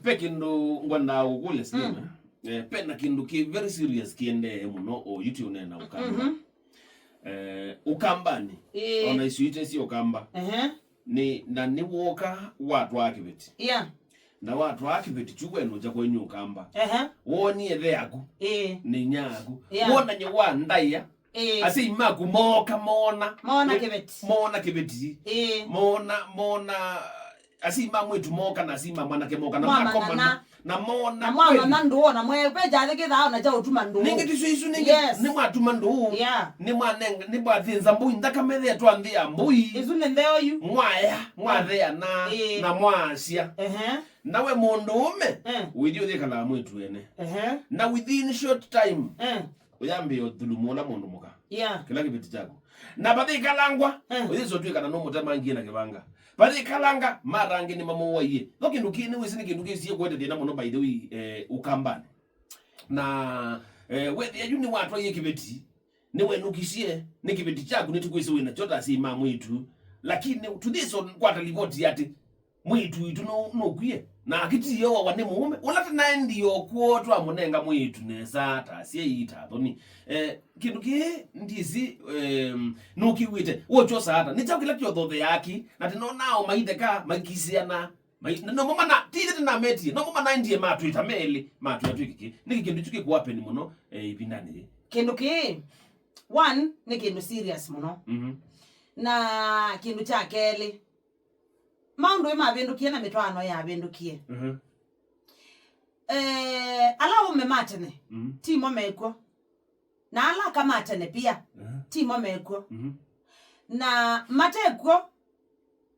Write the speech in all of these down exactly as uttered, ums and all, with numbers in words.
Ve kĩndũ ngwendaa ũkũlya Slim. Mm. Eh, pena kĩndũ kĩ very serious kĩendee mũno o yu tũneena Ũkamba. Mhm. Eh, Ũkambanĩ. Ĩĩ. Ona isu ite si Ũkamba. Ehe. Nĩ, na nĩ woka watwaa kĩveti. Yeah. Na watwaa kĩveti kyu wenũkya kwenyu Ũkamba. Ehe. Wonie the yaku. Ĩĩ. Nĩ inya yaku. Yeah. Wonany'o wa ndaĩa. Ĩĩ. Asyai maku mooka moona. Moona kĩveti. Moona kĩveti. Ĩĩ. Moona, moona, asyai ma mwĩĩtu mooka na asyai ma mwanake mooka na makomana. Mwamanana. Na moona. Na mwamanya ndũũ, na mwe-, ve kyathĩ kĩthaa ona kya ũtuma ndũũ. Nĩngĩ tisu isu nĩngĩ. Yes. Nĩmwatuma ndũũ. Yeah. Nĩmwanenga, nĩmwathĩnza mbũi, nthakame yetwa nthĩ ya mbũi. Isu nĩ ntheo yu. Mwaya, mwatheana, ĩĩ, na mwaasya. Ehe. Nawe mũndũũme, eh, wĩthi ũyĩkalaa mwĩĩtu ene. Ehe. Na within short time, eh, ũyambĩĩa ũthulumu ũla mũndũ mũka. Yeah. Kĩla kĩveti kyaku. Na vathĩkalangwa, eh, ũyĩsa ũtw'ĩka na nũmũtemangie na kĩvanga. Vathĩkalanga, mara angĩ nĩmamũwaie. No kĩndũ kĩĩ nĩwĩsĩ nĩ kĩndũ kĩsie kũete thĩna mũno, by the way, eh, Ũkambanĩ. Na, eh, wethĩa yu nĩwatwaie kĩveti, nĩwenũkisye, nĩ kĩveti kyaku, nĩtũkwĩsĩ wĩ nakyo ta asyai ma mwĩĩtu. Lakini tũthĩsa kwata livoti atĩ mwĩĩtu witũ nũ-, nũkwie, na akĩtiie oawa nĩ mũũme ũla tũnaendie o kwoo twamũnenga mwĩĩtu nesa ta asyai ta athoni. Eh, kĩndũ kĩĩ ndisi, em, nũkĩw'ĩte wokyosa ata? Nĩ kyaũ kĩla kĩothotheaa ki? Na tĩnonaa o maitheka maikisĩana. Mai-, na nomo mana, ti ithe tũnametie, nomo manaendie matwĩta melĩ, matwĩa twĩke kĩ. Nĩkĩ kĩndũ kyu kĩkũapeni mũno, eh, ĩvindanĩ yĩĩ? Kĩndũ kĩĩ, one, nĩ kĩndũ serious mũno. Mhm. Na kĩndũ kya kelĩ, maũndũ ĩ mavĩndũkie na mĩtwaano yavĩndũkie. Mhm. Eh, ala ũme ma tene, mhm, ti mo mekw'o. Na ala aka ma tene pia, mhm, ti mo mekw'o. Mhm. Na matekw'o,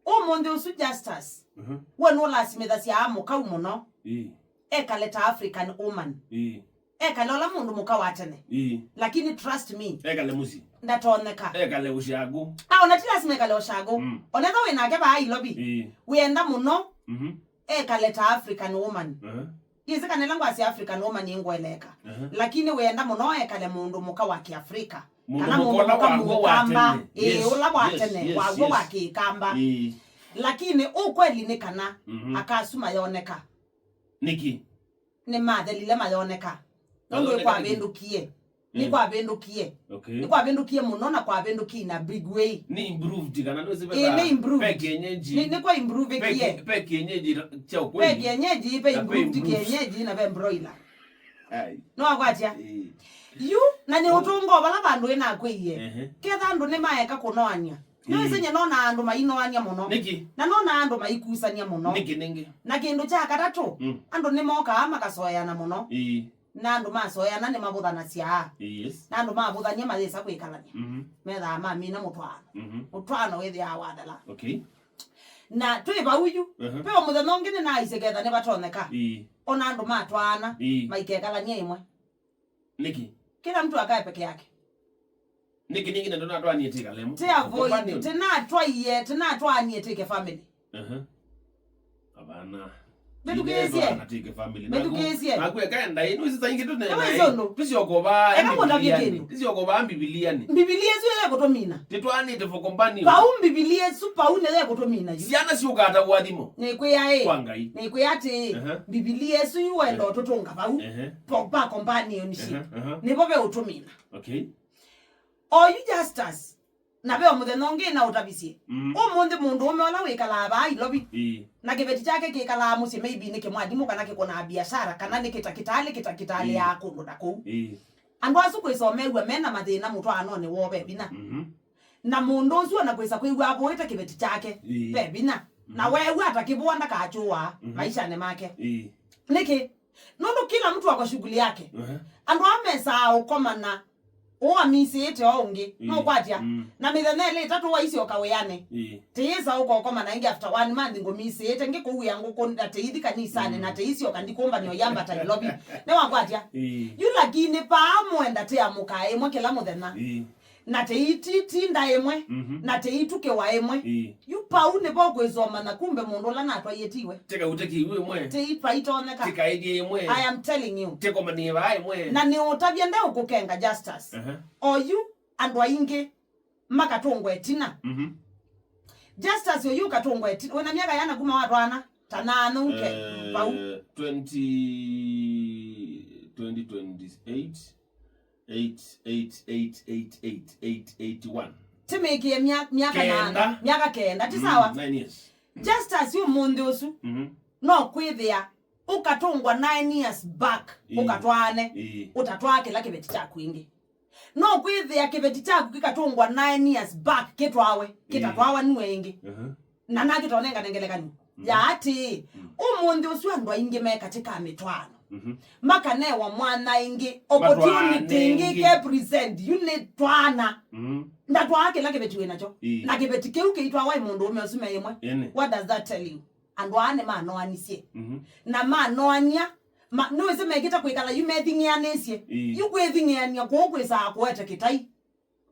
ũmũnthĩ ũsu Justus, mhm, we nũlasimĩthasya amũkau mũno. Ĩĩ. Ekale ta African woman. Ĩĩ. Ekale ũla mũndũ mũka wa tene. Ĩĩ. Lakini trust me. Ekale mũsyĩ. Ndatonyeka. Ekale ũshago. Ah, ona ti lasima ekale ũshago. Mm. Onetha wĩ nake vaa Ilovi. Ĩĩ. Wĩenda mũno. Mhm. Ekale ta African woman. Mhm. Ndiĩsĩ kana ĩla ngwasya African woman nĩngũeleeka. Mhm. Lakini wĩenda mũno ekale mũndũ mũka wa Kĩafrika. Mũndũ kana mũka mũndũ ũla mũka wa ngũ wa Mũkamba. Tene. Ĩĩ, yes, ũla wa yes, tene, yes, wa ngũ wa yes. Kĩkamba. Ĩĩ. Lakini ũkweli nĩ kana, mhm, aka asu mayoneka. Nĩkĩ? Nĩmathelile mayoneka. Nũndũ mayoneka nĩkĩ? Nĩkwavĩndũkie. Nĩ, mm, kwavĩndũkie. Okay. Nĩ kwavĩndũkie mũno na kwavĩndũkie in a big way. Nĩ improved kana nũsĩ? Ĩĩ, nĩ improved. Ve kienyeji. Nĩ, nĩ kwa improvekie. Ve ki-, ve kienyeji kya ũkweli. Ve kienyeji, ve na ve improved improved. Kienyeji na ve broiler. Ai. Nĩwakwatya? Ĩĩ. Yu, na nĩ ũtũngoo vala vandũ ĩnakwĩie. Ehe. Ketha andũ nĩmaeka kũnoany'a. Nĩwĩsĩ, ĩĩ, nyie nonaa andũ mainoany'a mũno. Nĩkĩ? Na nonaa andũ maikusany'a mũno. Nĩkĩ nĩngĩ? Na kĩndũ kya katatũ, mm, andũ nĩmokaa makasoeana mũno. Ĩĩ. Na andũ masoeana nĩmavũthanasyaa. Yes. Na andũ mavũthany'a mayĩsa kwĩkalany'a. Mhm. Methaa mamina mũtwaano. Mhm. Mũtwaano wĩthĩaa wathela. Okay. Na twĩ vau yu, mhm, ve o mũthenya ũngĩ nĩnaaisye ketha nĩvatonyeka. Ĩĩ. Ona andũ matwaana, ĩĩ, maikekalany'a ĩmwe. Nĩkĩ? Kila mtu akae peke yake. Nĩkĩ nĩngĩ na ndũnatwaanie twĩkale ĩmwe? Tĩ avoid, tĩnatwaie, tĩnatwaanie twĩke family. Aha. Abana. Mĩthukĩĩsye. Ndĩna twĩke family. Mĩthukĩĩsye. Naku eka enda ĩno isi saingĩ tũne. Nĩwĩsĩ ũndũ. Tũsiokovaa. Eka mũtavye kĩndũ. Tũsiokovaa Mbibilianĩ. Mbibilia ĩsu ĩkũtũmina. Tĩtwaanĩte for companion. Vau Mbibilia ĩsu vau nĩyo ĩkũtũmina yu. Syana siũkata ũathimo. Nĩkwĩa ĩ. Kwa Ngai. Nĩkwĩa atĩ. Aha. Mbibilia ĩsu yu wenda ũtũtũnga vau. Aha. Pa, pa companionship. Aha, aha. Nĩvo ve ũtũmina. Okay. Oyu Justus, na ve o mũthenya ũngĩ na ũtavisye. Mm. Ũmũnthĩ mũndũũme ũla wĩkalaa vaa Ilovi, ĩĩ, na kĩveti kyake kĩkalaa mũsyĩ, maybe nĩ kĩmwalimũ, kana kĩkũnaa biashara, kana nĩ kĩtakĩtalĩ, kĩtakĩtalĩaa, ĩĩ, kũndũ ta kũu. Ĩĩ. Andũ asu kwĩsa ũmew'a mena mathĩna mũtwaanonĩ woo ve vinya. Mhm. Na mũndũ ũsu ona kwĩsa kwĩw'a avũĩte kĩveti kyake, ĩĩ, ve vinya. Na, mhm, weew'a atakĩvũa ndakachũaa, mhm, maishanĩ make. Ĩĩ. Nĩkĩ? Nũndũ kila mtu ako shughuli yake. Ehe. Andũ aa mesaa ũkomana, ũũ amisĩĩte o ũngĩ, ĩĩ, nũkwatya. Mm. Na mĩthenya ĩlĩ ĩtatũ waisyoka wĩanĩ. Ĩĩ. Tĩyĩsa ũka ũkomana ĩngĩ after one month ngũmisĩĩte, ngĩkũwĩa ngũkũ, na tĩithi kanisanĩ, mm, na tĩisyoka ndikũmbany'a ũyambata Ilovi. Nĩwakwatya? Ĩĩ. Yu lakini paa mwenda tĩamũkaa ĩmwe kĩla mũthenya. Ĩĩ. Na tĩititinda ĩmwe, mhm, na tĩitukĩwa ĩmwe. Ĩĩ. Yu pau nĩvo kwĩsomana kumbe mũndũ ũla natwaie tiwe. Tĩkaũte kĩw'ũ ĩmwe. Tĩipaitonyeka. Tĩkaĩthye ĩmwe. I am telling you. Tĩkomanie vaa ĩmwe. Na nĩũtavya ndeũkũkenga Justus. Aha. Oyu andũ aingĩ makatũngwa ĩtina. Mhm. Justus oyu ũkatũngwa ĩtina. Wĩna myaka yana kuma watwaana? Tananu ke, vau. Eh, twenty, twenty twenty-eight, eight eight eight eight eight eight eight one. Timĩkie mya- myaka Kenda. Nana, myaka kenda, ti sawa? Nine years. Just as ũmũnthĩ ũsu, Mhm. No kwĩthĩa ũkatũngwa nine years back, Ĩĩ. Ũkatwaane, Ĩĩ. Ũtatwaa kĩla kĩveti kyaku ĩngĩ. No kwĩthĩa kĩveti kyaku kĩkatũngwa nine years back kĩtwawe, kĩtatwawa nue ĩngĩ. Mhm. Na nakĩtonengane ngelekany'o ya atĩĩ, ũmũnthĩ ũsu andũ aingĩ me katĩ ka mĩtwaano. Mhm. Makanewa mwanya ĩngĩ, opportunity ĩngĩ ĩke present, yu nĩ twaana. Mhm. Ndatwaa kĩla kĩveti wĩ nakyo. Ĩĩ. Na kĩveti kĩu kĩitwawa ĩ mũndũ ũme ũsu me ĩmwe. Ĩnĩ. What does that tell you? Andũ aa nĩmanoanisye. Mhm. Na manoania, ma, nĩwĩsĩ mekĩte kwĩkala yu mething'ĩanĩsye. Ĩĩ. Yu kwĩthing'ĩania kũu kwĩsaa kũete kĩtai.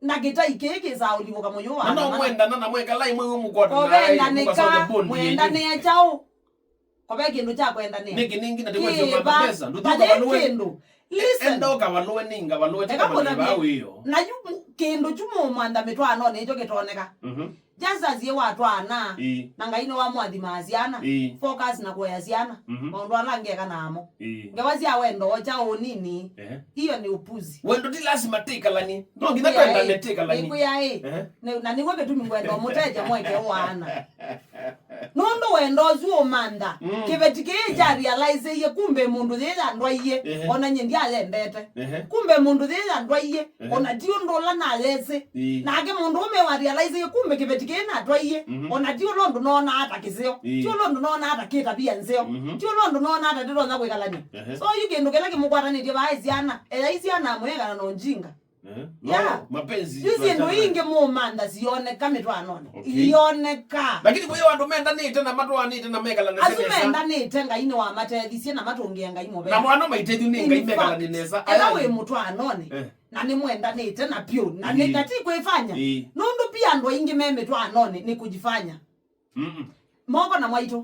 Na kĩtai kĩĩ kĩsaa ũlivũka mũyũ wa na no andũ mana. Mwendana na mwekala imwe iwe mũkwata na ai, mũkasolve bond yenyu. Mwendanĩe kyaũ? Kove kĩndũ kya kwendanĩa. Nĩkĩ nĩngĩ na tĩkwesio matha pesa, ndũthuka valũe. Kĩndũ. Listen. Enda ũkavalũe nĩ ngavalũe tĩka maliva wĩyo. Na yu kĩndũ kyu mũmantha mĩtwaanonĩ ĩkyo kĩtoneka. Mhm. Just as ye watwaana, Ĩĩ. Na Ngai nĩwamũathimaa syana, Ĩĩ. Focus na kũea syana, Mhm. Maũndũ ala angĩ eka namo. Ĩĩ. Ngewa sya wendo okya ũnini, Ehe. Iyo nĩ upuzi. Wendo ti lasima tĩkalani. No nginya twendane tĩkalani. Nĩkwĩa ĩ, Ehe. Na nĩw'o kĩtumi ngwenda ũmũtethya mweke waana. Nũndũ wendo ũsu ũmantha, Mm. Kĩveti kĩĩ kya realizeie kumbe mũndũ yĩ yandwaie, Ehe. Ona nye ndyayendete. Ehe. Kumbe mũndũ yĩ yandwaie, Ehe. Ona ti ũndũ ũla nayesĩ. Ĩĩ. Nake mũndũ ũme wa realizeie kumbe kĩveti kĩĩ natwaie, Mhm. Ona ti ũla ũndũ noonaa ta kĩseo. Ĩĩ. Ti ũla ũndũ noonaa ta kĩ tabia nzeo. Mhm. Ti ũla ũndũ noonaa ta ndĩtonya kwĩkalany'a. Ehe. So yu kĩndũ kĩla kĩmũkwatanĩtye vaa ĩ syana, eyai syana amwĩkana na ũnjinga. Eh? No, yeah. Mapenzi yu syĩndũ ingĩ mũmantha sioneka mĩtwaanonĩ. Okay. Ioneka. Lakini kwa hiyo andũ mendanĩte na matwaanĩte na mekala na asu nesa. Mendanĩte Ngai nĩwamatethisye na matũngĩe Ngai mũvea. Na mwana maitethyu nĩ Ngai mekala nĩ nesa. Ela wĩ mũtwaanonĩ, eh. Na nĩmwendanĩte na pyũ na nĩ kati kwĩfanya. Ĩĩ. Nũndũ pia andũ aingĩ me mĩtwaanonĩ nĩ kujifanya. Mm-mm. Moko na mwaitũ.